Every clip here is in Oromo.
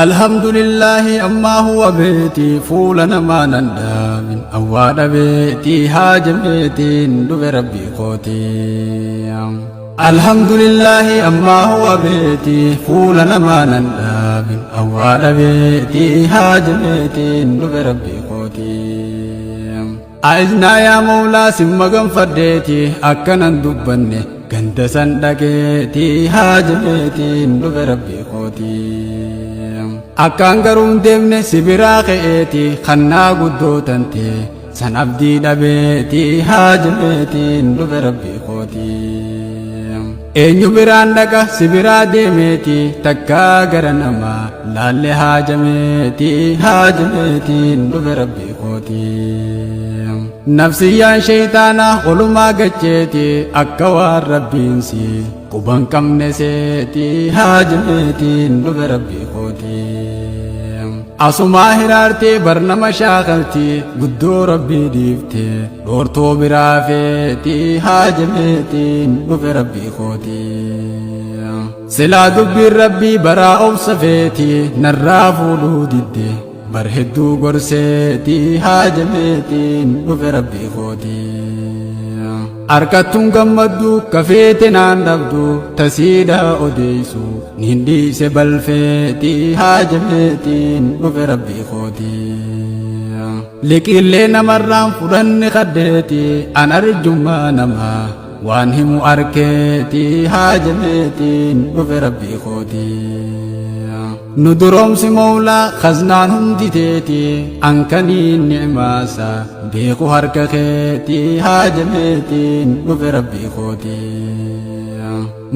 Alhamdulillaahi ammaa huwa beeti fuula namaa nan dhaabin awwaa dhabeeti haajameetiin dhufe rabbii kooti. Alhamdulillaahi ammaa huwa beeti fuula namaa nan dhaabin awwaa dhabeeti haajameetiin dhufe rabbii kooti. A'iznaa yaa Mawlaa sin maganfadheeti akkanan dubbanne ganda san dhaqeeti haajameetiin dhufe rabbii kooti. Akkaan garuu hin deemne si biraa ka'eeti kannaa guddoo tante san abdii dhabeeti haajameetiin dhufe rabbii kooti. Eenyu biraan dhaqa si biraa deemeeti takkaa gara namaa laalle haajameeti haajameetiin dhufe rabbii kooti. Nafsiyyaan sheyxaanaa olumaa gacheeti akka waan rabbiin si quban qabne seeti haajameetiin dhufe rabbii kooti. Asumaa hiraartee barnama shaakalti guddoo rabbii dhiifte dhoortoo biraa feeti haajameetiin dhufe rabbii kooti. Silaa dubbiin rabbii baraa obsa feeti narraa fuudhuu didde bar hedduu gorseeti haajameetiin dhufe rabbii kooti. Harkattuun gammaddu kafeete naan dhabdu tasiidha odeessu niin dhiise balfeeti haajameetiin dhufe rabbii kooti. Liqiillee namarraan fudhanne kaddeeti an arjummaa namaa waan himu arkeeti haajameetiin dhufe rabbii kooti. Nu duroomsi Mawlaa khaznaan hundi teeti ankaniin ni'maasa beeku harka keeti haajameetiin dhufe rabbii kooti.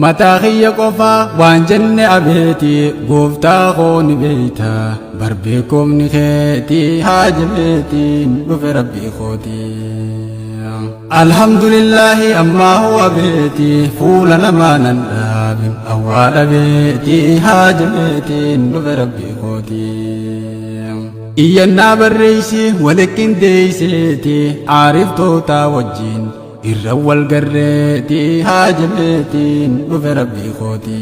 Mataa kiyya qofaa waan jenne abeeti gooftaa koo ni beeyta bar beekomni keeti haajameetiin dhufe rabbii kooti. Alhamdulillaahi ammaa huwa beeti fuula namaa nan dhaabin awwaa dhabeeti haajameetiin dhufe rabbii kooti. Iyyannaa barreessi waliqqindeesseeti aariftoota wajjin irra wal garreeti haajameetiin dhufe rabbii kooti.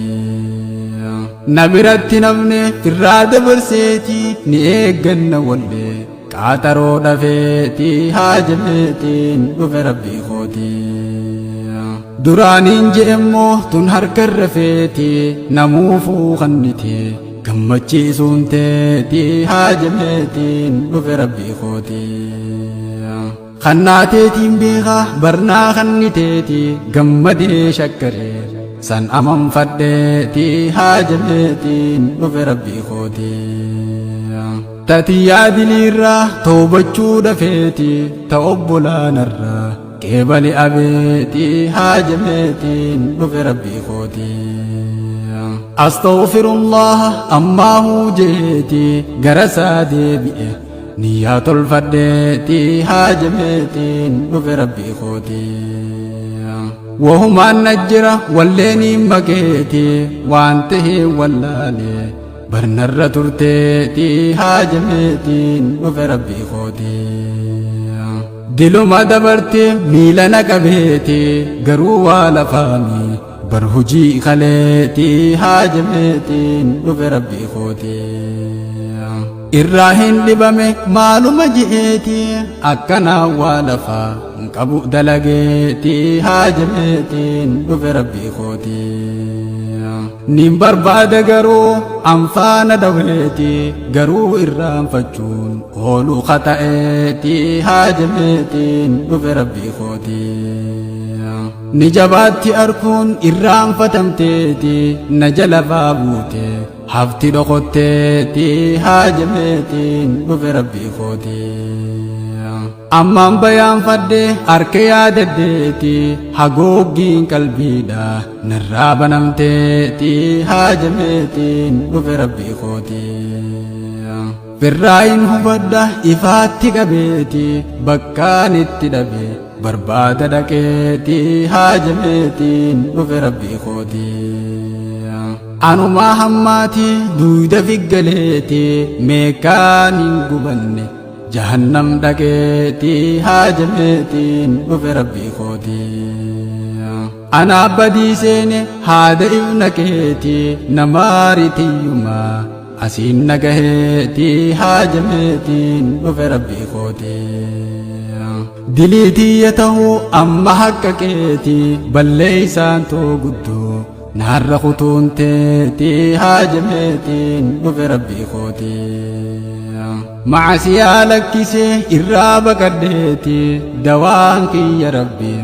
Na biratti namni firraa dabarseeti ni eegganna wallee qaaxaroo dhafeeti haajameetiin dhufe rabbii kooti. Duraaniin je'emmoo tun harka irra feeti namuufuu kannite gammachiisuun teeti haajameetiin dhufe rabbii kooti. Kannaa teetiin beekaa barnaa kanniteeti gammadee shakkaree san amanfadheeti haajameetiin dhufe rabbii kooti. Tatiyyaa diliirraa toobachuu dhafeeti ta obbolaanarraa qeebali abeeti haajameetiin dhufe rabbii kooti. Astaghfirullah ammaa hujeeti gara isaa deebi'e niyyaa tolfadheeti haajameetiin dhufe rabbii kooti. Wahumaan na jira walleeniin maqeeti waan tahee wallaalee barnarra turteeti haajameetiin dhufe rabbii kooti. Diluma dabarte miila na qabeeti garuu waa lafaami bar hujii kaleeti haajameetiin dhufe rabbii kooti. Irraa hin dhibame maaluma je'eeti akkanaa waa lafaa hin qabu dalageeti haajameetiin dhufe rabbii kooti. Nin barbaada garuu anfaana dhaweeti garuu irraanfachuun oolu kata'eeti haajameetiin dhufe rabbii kooti. Ni jabaatti arkuun irraanfatamteeti na jala faa buute hafti dhokotteeti haajameetiin dhufe rabbii kooti. Ammaan bayaanfadhe harka yaadaddeeti hagooggiin qalbiidha narraa banamteeti haajameetiin dhufe rabbii kooti. Firraayin hubadha ifaatti qabeeti bakkaan itti dhabe barbaada dhaqeeti haajameetiin dhufe rabbii kooti. Anumaa hammaati duuda figgaleeti meeqaan hin gubanne jahannam dhaqeeti haajameetiin dhufe rabbii kooti. Anaa badii seene haada ibna keeti namaaritiyyumaa Asiin nagaheeti haajameetiin dhufe rabbii kooti. Diliitiyya ta'uu amma haqqa keeti balleeysaan too guddoo naarra kutuun teeti haajameetiin dhufe rabbii kooti. Macasiyaa lakkisee irraa baqadheeti dawaan kiyya rabbii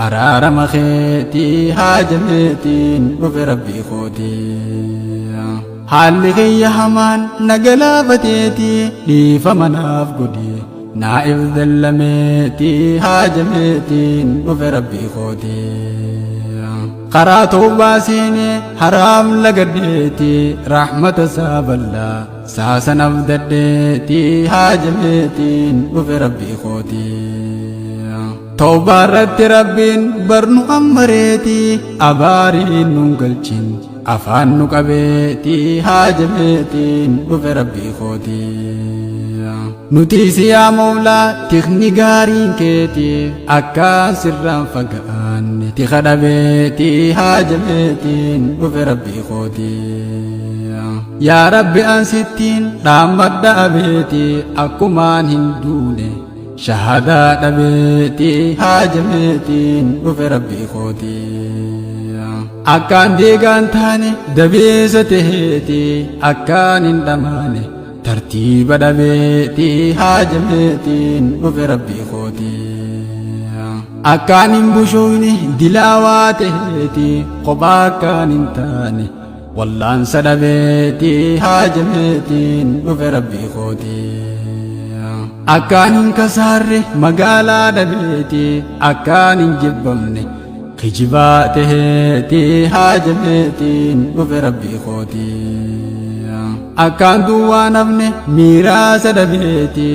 araarama keeti haajameetiin dhufe rabbii kooti. Haalli kiyya hamaan na galaafateeti dhiifama naaf godhi naa'if dallameeti haajameetiin dhufe rabbii kooti. Karaa tawbaa seenee haraam lagadheeti rahmata isaa bal'aa saasanaaf dadheeti haajameetiin dhufe rabbii kooti. Tawbaa irratti rabbiin barnu ammareeti abaariin nun galchin afaan nu qabeeti haajameetiin dhufe rabbii kooti. Nuti si yaa Mawlaa tikni gaariin keeti akkaan sirraan fagaanne tika dhabeeti haajameetiin dhufe rabbii kooti. Yaa Rabbi an sittiin dhaammadha abeeti akkumaan hin duune shahadaa dhabeeti haajameetiin dhufe rabbii kooti. Akkaan diigaan taane dabeessa taheeti akkaan hin dhamaane tartiiba dhabeeti haajameetiin dhufe rabbii kooti. Akkaan hin bushoyne dilaawaa taheeti kophaa akkaan hin taane wallaansa dhabeeti haajameetiin dhufe rabbii kooti. Akkaan hin kasaarre magaalaa dhabeeti akkaan hin jibbamne kijibaa taheeti haajameetiin dhufe rabbii kooti. Akkaan duwwaa nafne miiraasa dhabeeti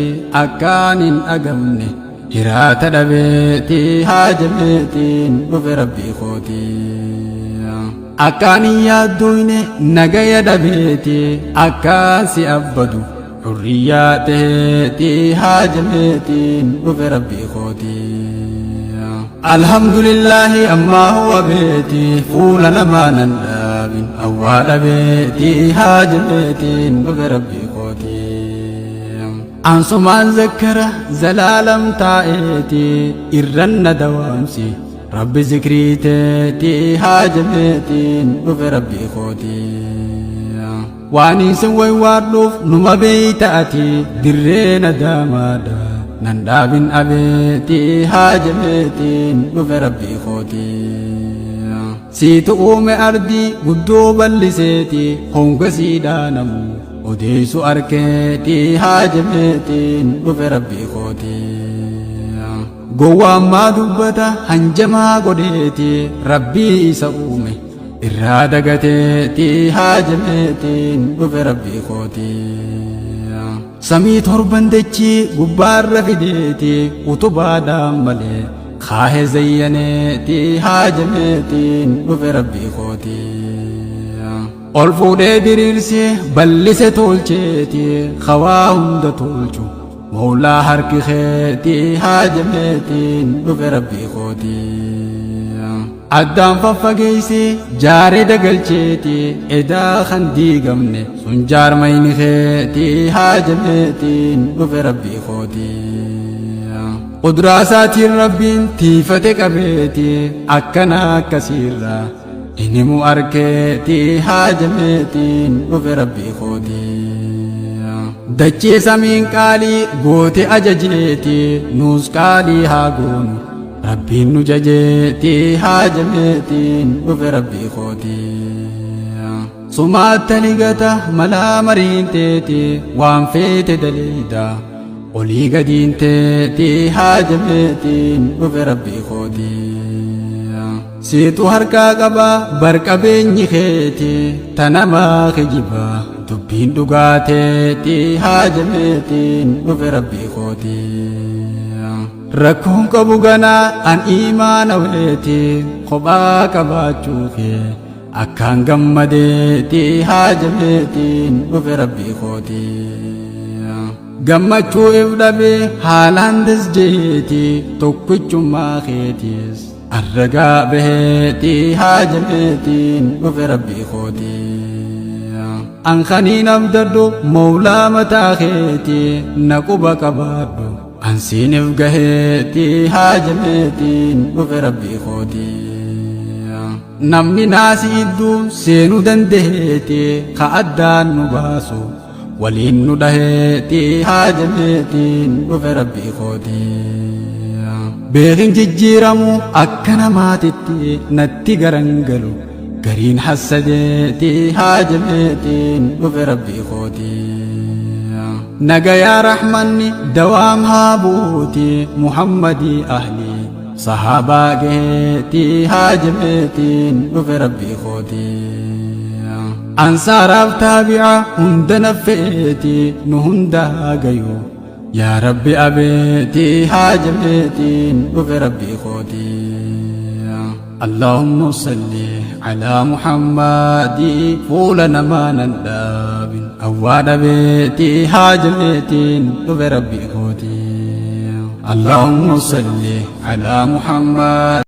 akkaan hin dhagamne hiraata dhabeeti haajameetiin dhufe rabbii kooti. Akkaan hin yaaddoyne nagaya dhabeeti akkaan si abbadu hurriyyaa taheeti haajameetiin dhufe rabbii kooti. Alhamdulillahi ammaa huwa beeti fuula namaa nan dhaabin awwaa dhabeeti haajameetiin dhufe rabbii kooti. Ansumaan zakkara zalaalam taa'eeti irranna dawaamsi rabbi zikrii teeti haajameetiin dhufe rabbii kooti. Waan isin waywaadhuuf numa beeyta ati dirree nadaamaadha nan dhaabin abeeti haajameetiin dhufe rabbii kooti. Siitu uume ardii guddoo bal'iseeti honga siidhaanamu odeessu arkeeti haajameetiin dhufe rabbii kooti. Gowwaan maa dubbata hanjamaa godheeti rabbii isa uume irraa dagateeti haajameetiin dhufe rabbii kooti. Samii torban dachii gubbaarra fideeti utubaadhaan malee kaahe zayyaneeti haajameetiin dhufe rabbii kooti. Ol fuudhee diriirsee bal'ise tolcheeti hawaa hunda tolchu Mawlaa harki keeti haajameetiin dhufe rabbii kooti. Addaan faffageessee jaaree dagalcheeti edaa kan diigamne sun jaarmayni keeti haajameetiin dhufe rabbii kooti. Qudraa isaatiin rabbiin tiifate qabeeti akkana akkasiirraa hin himu arkeeti haajameetiin dhufe rabbii kooti. Dachee samiin qaalii goote ajajeeti nuus qaalii haa goonu rabbiin nu jajeeti haajameetiin dhufe rabbii kooti. Sumaatta ligata malaa mariin teeti waan feete daleeyda olii gadiin teeti haajameetiin dhufe rabbii kooti. Siitu harkaa qaba barqabeenyi keeti tanamaa kijibaa dubbiin dhugaa teeti haajameetiin dhufe rabbii kooti. Rakkoon qabu ganaa an imaana weeti kophaa qabaachuu kee akkaan gammadeeti haajameetiin dhufe rabbii kooti. Gammachuu if dhabee haalaan dasjeeti tokkichummaa keetiis arragaa baheeti haajameetiin dhufe rabbii kooti. An kaniin abdadhu mawlaa mataa keeti na quba qabaadhu. An siinif gaheeti haajameetiin dhufe rabbii kooti. Namni naasi idduu seenuu dandeeti ka addaan nu baasu waliin nu dhaheeti haajameetiin dhufe rabbii kooti. Beekin jijjiiramu akka namaatitti natti garangalu gariin hassadeeti haajameetiin dhufe rabbii kooti. Nagayaa rahmanni dawaam haa buuti Muhammadii ahlii sahaabaa gaheeti haajameetiin dhufe rabbii kooti. Ansaaraaf taabi'a hunda naffeeti nu hundaa gayu yaa rabbi abeeti haajameetiin dhufe rabbii kooti. اللهم صل على محمد فول نما نداب أواد بيتي هاجمتين ربي خوتي اللهم صل على محمد.